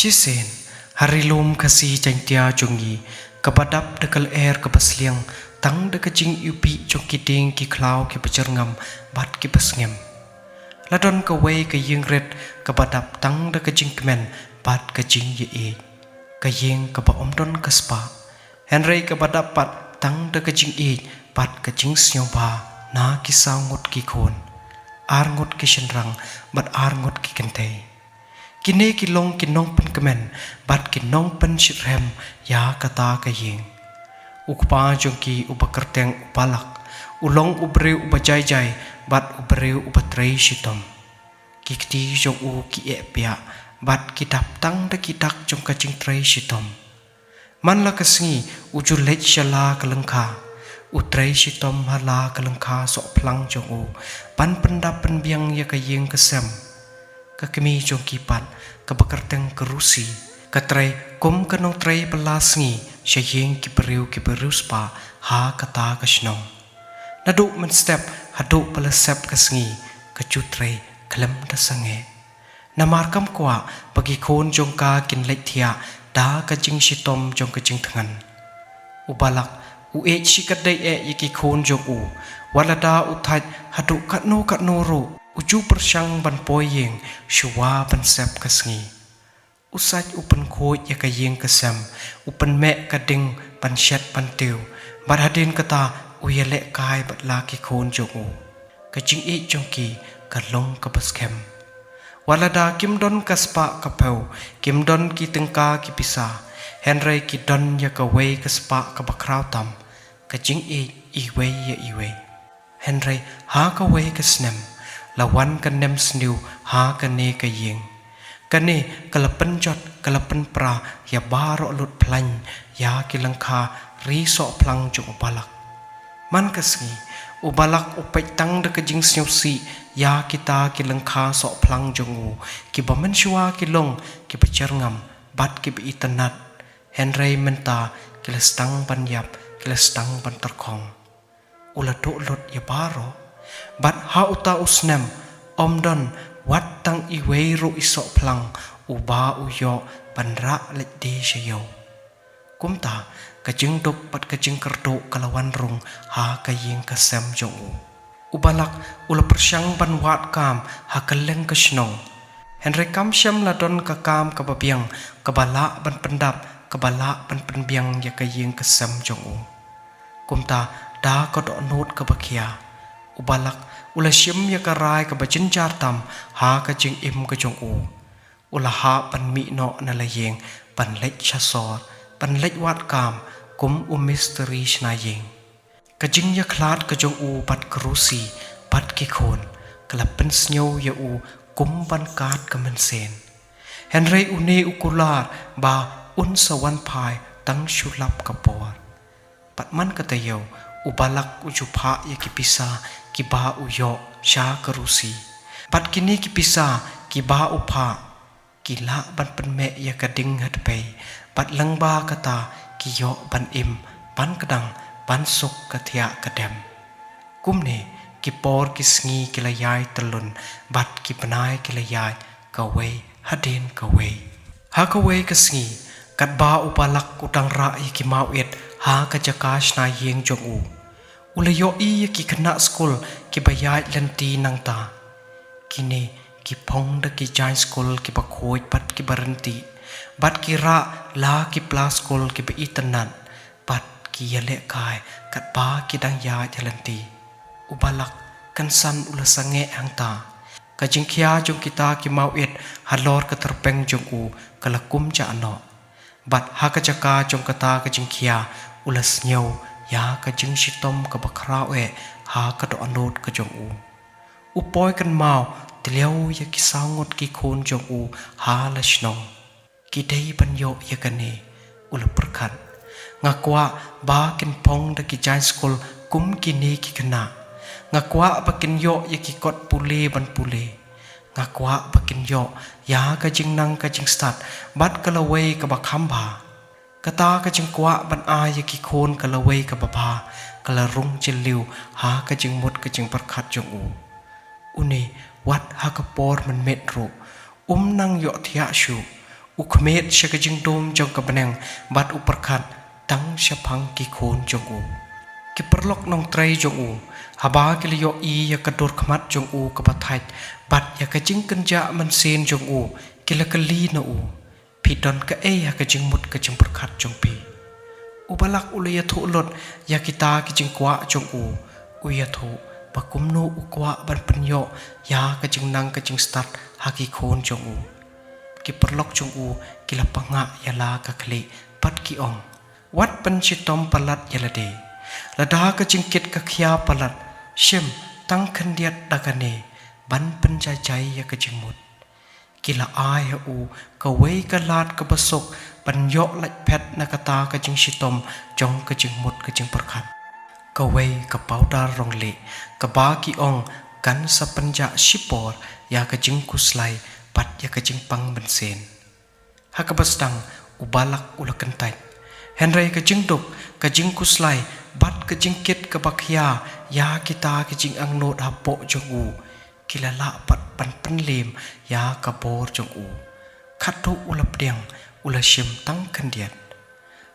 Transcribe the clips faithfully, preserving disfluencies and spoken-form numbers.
Shisien, ha ri lum Khasi Jaiñtia jong ngi, kaba dap da ka lyer kaba sliang, tang da ka jingïohi jong ki dieng ki khlaw kiba jyrngam bad kiba sngem. La don kawei ka ïing rit kaba dap tang da ka jingkmen bad ka jingïeit. Ka ïing kaba ym don ka spah. Hynrei kaba dap pat tang da ka jingïeit bad ka jingsngewbha na ki saw ngut ki khun. Ar ngut ki shynrang bad ar ngut ki kynthei. Kine ki long ki nongpynkmen bad ki nongpynshitrhem ïa kata ka ïing. U kpa jong ki uba kyrteng u Balak, u long u briew uba jai jai bad u briew uba trei shitom. Ki kti jong u ki eh piah bad ki dap tang da ki dak jong ka jingtrei shitom. Man la ka sngi u ju leit sha la ka lyngkha. U trei shitom ha la ka lyngkha sohphlang jong u ban pyndap pynbiang ïa ka ïing ka sem. Ka kmie jong ki pat kaba kyrteng ka Rusi, ka trei kum ka nongtrei ba la sngi sha ïing ki briew kiba riewspah ha kata ka shnong. Naduh mynstep haduh ba la sep ka sngi, ka ju trei khlem da sangeh. Namar kam kwah ba ki khun jong ka kin leit thiah da ka jingshitom jong ka jingthngan. U Balak u ïeit shikatdei eh ïa ki khun jong u. Wat lada u thait haduh katno katno ruh, u ju pyrshang ban poi ïing shuwa ban sep ka sngi. U sait u pynkhuid ïa ka ïing ka sem, u pynmeh ka ding ban shet ban tiew, bad hadien kata u ïalehkai bad la ki khun jong u. Ka jingïeit jong ki ka long kaba skhem. Wat lada kim don ka spah ka phew, kim don ki tyngka ki pisa, hynrei ki don ïa kawei ka spah kaba khraw tam, ka jingïeit iwei ïa iwei. Hynrei ha kawei ka snem, la wan ka nemsniew ha kane ka ïing. Kane ka la pynjot, ka la pynpra ïa baroh lut phlaiñ ïa ki lyngkha ri sohphlang jong u Balak. Man ka sngi, u Balak u peit tang da ka jingsngewsih ïa kita ki lyngkha sohphlang jong u, kiba mynshuwa ki long kiba jyrngam bad kiba itynnad. Hynrei mynta ki la sdang ban ïap, ki la sdang ban tyrkhong. U la duh lut ïa baroh. Bad ha uta u snem, ym don wat tang iwei ruh i sohphlang uba u ïoh ban rah leit die sha ïew. Kumta, ka jingduk bad ka jingkyrduh ka la wan rung ha ka ïing ka sem jong u. U Balak u la pyrshang ban wad kam ha kylleng ka shnong. Hynrei kam shym la don ka kam kaba biang, kaba lah ban pyndap, kaba lah ban pynbiang ïa ka ïing ka sem jong u. Kumta, da ka dohnud kaba khia, u Balak u la shim ïa ka rai kaba jynjar tam ha ka jingim ka jong u. U la hap ban mih noh na la ïing, ban leit sha sor, ban leit wad kam kum u mistri shna ïing. Ka jingïakhlad ka jong u bad ka Rusi bad ki khun, ka la pynsngew ïa u kum ban kad ka mynsiem. Hynrei une u kular ba un sa wan phai tang shu lap ka por. Bad man ka taïew, u Balak u ju phah ïa ki pisa kiba u ïoh sha ka Rusi. Bad kine ki pisa kiba u phah, ki lah ban pynmeh ïa ka ding ha dpei, bad lyngba kata ki ïoh ban im, ban kdang, ban suk ka thiah ka dem. Kumne, ki por ki sngi ki la ïai tyllun, bad ki bnai ki la ïaid, kawei hadien kawei. Ha kawei ka sngi, katba u Balak u dang rah ïa ki mawit ha ka jaka shna ïing jong u, u la ïohi ïa ki khynnah skul kiba ïaid lynti nangta. Kine ki phong da ki jaiñ skul kiba khuid bad kiba ryntih, bad ki rah la ki pla skul kiba itynnad, bad ki ïalehkai katba ki dang ïaid ha lynti. U Balak kynsan u la sangeh hangta. Ka jingkhia jong kita ki mawit halor ka tyrpeng jong u ka la kum jahno. Bad ha ka jaka jong kata ka jingkhia u la sngew ïa ka jingshitom kaba khraw eh ha ka dohnud ka jong u. U poi kynmaw tliaw ïa ki saw ngut ki khun jong u ha la shnong. Ki dei ban ïoh ïa kane, u la pyrkhat. Nga kwah ba kin phong da ki jaiñ skul kum kine ki khynnah. Nga kwah ba kin ïoh ïa ki kot pule ban pule. Nga kwah ba kin ïoh ïa ka jingnang ka jingstad bad ka lawei kaba kham bha. Kata ka jingkwah ban ai ïa ki khun ka lawei kaba bha, ka la rung jylliew ha ka jingmut ka jingpyrkhat jong u. Une, wat ha ka por mynmiet ruh, um nang ïohthiah shuh, U khmih sha ka jingdum jong ka bneng bad u pyrkhat tang shaphang ki khun jong u. Ki paralok nongtrei jong u, haba ki la ïohi ïa ka dur khmat jong u kaba thait bad ïa ka jingkynjah mynsiem jong u, ki la kylli na u, "Phi don kaei ha ka jingmut ka jingpyrkhat jong phi?" U Balak u la ïathuh lut ïa kita ki jingkwah jong u. U ïathuh ba kumno u kwah ban pynïoh ïa ka jingnang ka jingstad ha ki khun jong u. Ki paralok jong u ki la pangah ïa la ka khlieh bad ki ong, "Wat pynshitom palat ïa lade. Lada ka jingkit ka khia palat, shim tang khyndiat da kane ban pynjai jai ïa ka jingmut." Ki la ai ha u kawei ka lad kaba suk ban ïoh lait phet na kata ka jingshitom jong ka jingmut ka jingpyrkhat. Kawei ka pawdar rong lieh kaba ki ong kan sa pynjah shipor ïa ka jingkhuslai bad ïa ka jingpang mynsiem. Ha kaba sdang u Balak u la kyntait. Hynrei ka jingduk, ka jingkhuslai bad ka jingkit kaba khia ïa kita ki jingangnud hapoh jong u, ki la lah pat ban pynliem ïa ka bor jong u. Khadduh u la pdiang, u la shim tang khyndiat.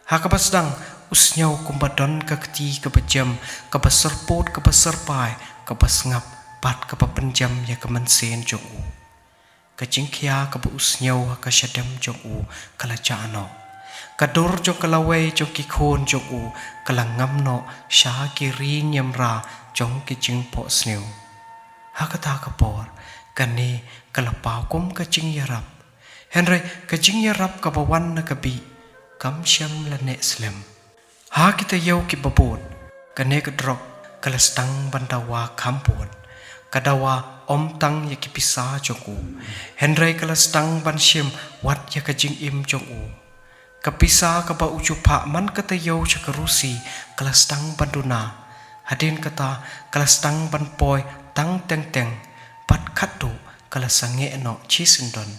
Ha kaba sdang u sngew kumba don ka kti kaba jem, kaba syrpud, kaba syrpai, kaba sngap bad kaba pynjem ïa ka mynsiem jong u. Ka jingkhia kaba u sngew ha ka shadem jong u ka la jah noh. Ka dur jong ka lawei jong ki khun jong u ka la ngam noh sha ki ri niamra jong ki jingphohsniew. Ha kata ka por, kane ka la paw kum ka jingïarap. Hynrei ka jingïarap kaba wan na ka bih kam shym la neh slem. Ha ki taïew kiba bud, kane ka drok ka la sdang ban dawa kham bud. Ka dawa ym tang ïa ki pisa jong u, hynrei ka la sdang ban shim wat ïa ka jingim jong u. Ka pisa kaba u ju phah man ka taïew sha ka Rusi ka la sdang ban duna. Hadien kata ka la sdang ban poi tang teng teng, bad khadduh ka la sangeh noh shisyndon.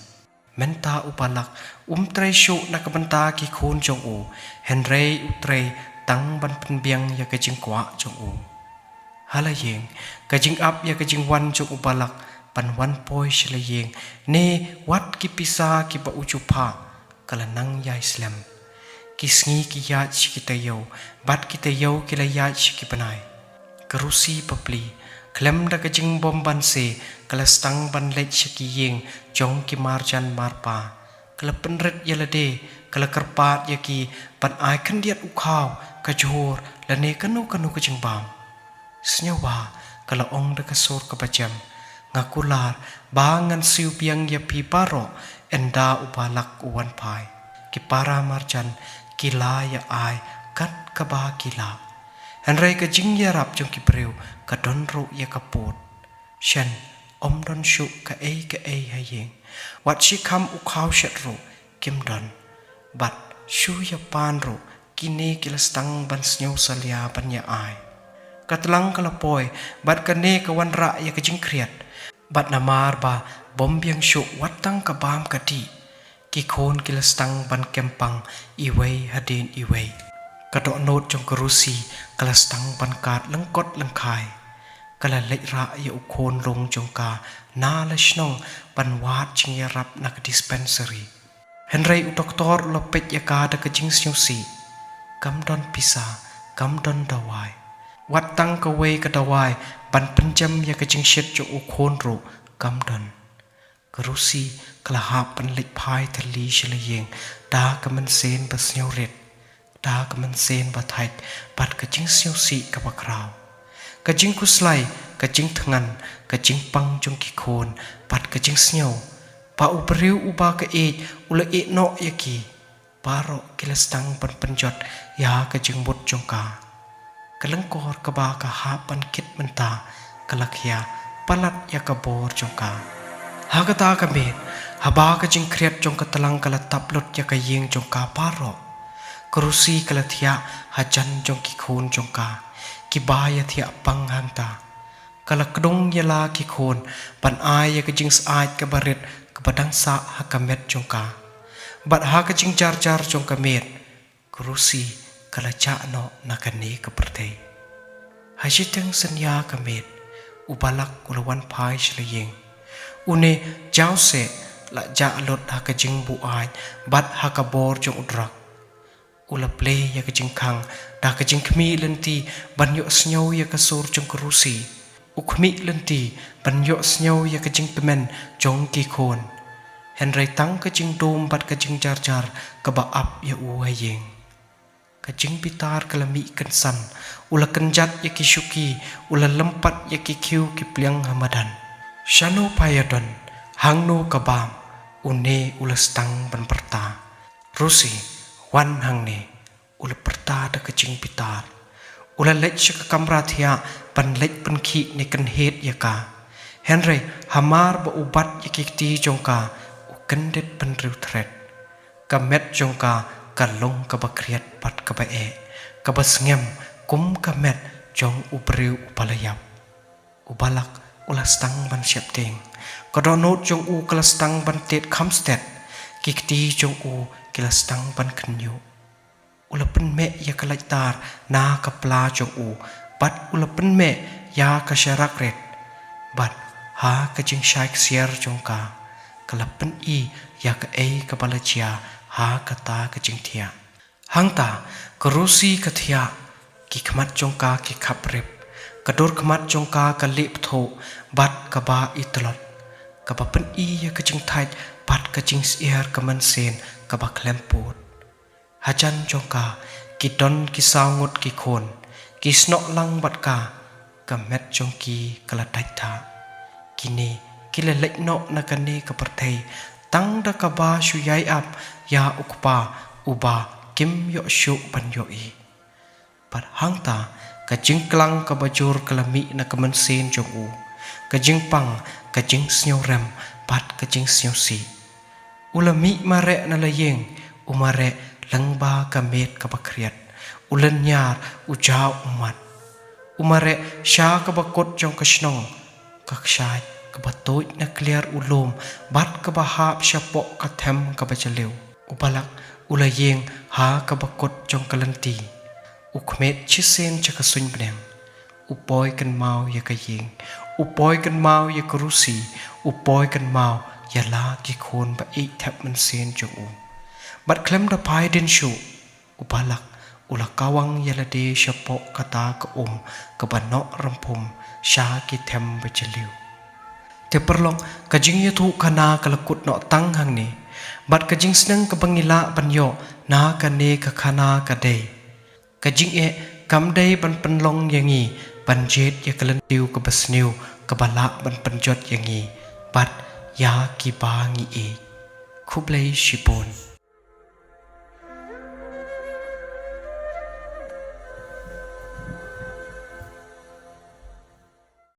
Mynta u Balak um trei shuh na ka bynta ki khun jong u, hynrei u trei tang ban pynbiang ïa ka jingkwah jong u. Ha la ïing, ka jingap ïa ka jingwan jong u Balak ban wan poi sha la ïing, ne wat ki pisa kiba u ju phah, ka la nang ïai slem. Ki sngi ki ïaid sha ki taïew, bad ki taïew ki la ïaid sha ki bnai. Ka Rusi bapli, khlem da ka jingbymbanse, ka la sdang ban leit sha ki ïing jong ki marjan marpa. Ka la pynrit ïa lade, ka la kyrpad ïa ki ban ai khyndiat u khaw, ka jhur, lane kano kano ka jingbam. Sngewbha, ka la ong da ka sur kaba jem, nga kular ba ngan siew biang ïa phi baroh ynda u Balak u wan phai. Ki para marjan ki la ïa ai kat kaba ki lah. Hynrei ka jingïarap jong ki briew ka don ruh ïa ka pud. Shen, ym don shuh kaei kaei ha ïing. Wat shi kham u khaw shet ruh kim don. Bad shu ïa pan ruh kine ki la sdang ban sngew salia ban ïa ai. Ka tlang ka la poi, bad kane ka wanrah ïa ka jingkhriat. Bad namar ba bym biang shuh wat tang ka bam ka dih, ki khun ki la sdang ban kem pang iwei hadien iwei. Ka dohnud jong ka Rusi ka la sdang ban kad lyngkot lyngkhai. Ka la leit rah ïa u khun rung jong ka na la shnong ban wad jingïarap na ka dispensary. Hynrei u doktor u la peit ïa ka da ka jingsngewsih. Kam don pisa, kam don dawai. Wat tang kawei ka dawai ban pynjem ïa ka jingshit jong u khun ruh kam don. Ka Rusi ka la hap ban leit phai thylli sha la ïing da ka mynsiem ba sngewrit, da ka mynsiem ba thait, bad ka jingsngewsih kaba khraw. Ka jingkhuslai, ka jingthngan, ka jingpang jong ki khun, bad ka jingsngew ba u briew uba ka ïeit u la ïeh noh ïa ki, baroh ki la sdang ban pynjot ïa ka jingmut jong ka. Ka lyngkor kaba ka hap ban kit mynta ka la khia palat ïa ka bor jong ka. Ha kata ka miet, haba ka jingkhriat jong ka tlang ka la tap lut ïa ka ïing jong ka baroh, ka Rusi ka la thiah hajan jong ki khun jong ka kiba ïa thiah pang hangta. Ka la kdung ïa la ki khun ban ai ïa ka jingsyaid kaba rit kaba dang sah ha ka met jong ka. Bad ha ka jingjarjar jong ka miet, ka Rusi ka la jah noh na kane ka pyrthei. Ha shiteng synñia ka miet, u Balak u la wan phai sha la ïing. Une jaw seh la jah lut ha ka jingbuaid bad ha ka bor jong u drok. U la plie ïa ka jingkhang da ka jingkhmih lynti ban ïohsngew ïa ka sur jong ka Rusi. U khmih lynti ban ïohsngew ïa ka jingtymmen jong ki khun. Hynrei tang ka jingdum bad ka jingjarjar kaba ap ïa u ha ïing. Ka jingbitar ka la mih kynsan, u la kynjat ïa ki shuki, u la lympat ïa ki khiew ki pliang ha madan. Shano pha ïadon, hangno ka bam, une u la sdang ban pyrta. Rusi, wan hangne, u la pyrta da ka jingbitar. U la leit sha ka kamra thiah ban leit pynkhih ne kynhied ïa ka. Hynrei hamar ba u bat ïa ki kti jong ka, u kyndit bynriew thret. Ka met jong ka ka long kaba khriat bad kaba eh, kaba sngem kum ka met jong u briew uba la ïap. U Balak u la sdang ban sheptieng. Ka dohnud jong u ka la sdang ban tied kham stet. Ki kti jong u ki la sdang ban khynñiuh. U la pynmeh ïa ka laitar na ka pla jong u, bad u la pynmeh ïa ka sharak rit. Bad ha ka jingshai ksiar jong ka, ka la pyni ïa kaei kaba la jia ha kata ka jingthiah. Hangta ka Rusi ka thiah, ki khmat jong ka ki khap rip, ka dur khmat jong ka ka lieh pthuh bad kaba i tlot, kaba pyni ïa ka jingthait bad ka jingsyiar ka mynsiem kaba khlem pud. Hajan jong ka ki don ki saw ngut ki khun, ki snoh lang bad ka, ka met jong ki ka la dait thah. Kine ki la leit noh na kane ka pyrthei tang da kaba shu ïai ap ïa u kpa uba kim ïoh shuh ban ïohi. Bad hangta ka jingklang kaba jur ka la mih na ka mynsiem jong u, ka jingpang, ka jingsngewrem bad ka jingsngewsih. U la mih mareh na la ïing, u mareh lyngba ka miet kaba khriat, u lynñiar, u jaw ummat. U mareh sha kaba kut jong ka shnong, ka kshaid kaba tuid na kliar u lum bad kaba hap shapoh ka them kaba jylliew. U Balak u la ïeng ha kaba kut jong ka lynti. U khmih shisien sha ka suiñ bneng. U poi kynmaw ïa ka ïing, u poi kynmaw ïa ka Rusi, u poi kynmaw ïa la ki khun ba ïeit thep mynsiem jong u. Bad khlem da phai dien shuh, u Balak u la kawang ïa lade shapoh kata ka um kaba noh rymphum sha ki them ba jylliew. Te paralok, ka jingïathuh khana ka la kut noh tang hangne, bad ka jingsneng kaba ngi lah ban ïoh na kane ka khana ka dei, ka jingeh kam dei ban pynlong ïa ngi ban jied ïa ka lynti kaba sniew kaba lah ban pynjot ïa ngi bad ïa kiba ngi ïeit. Khublei shibun.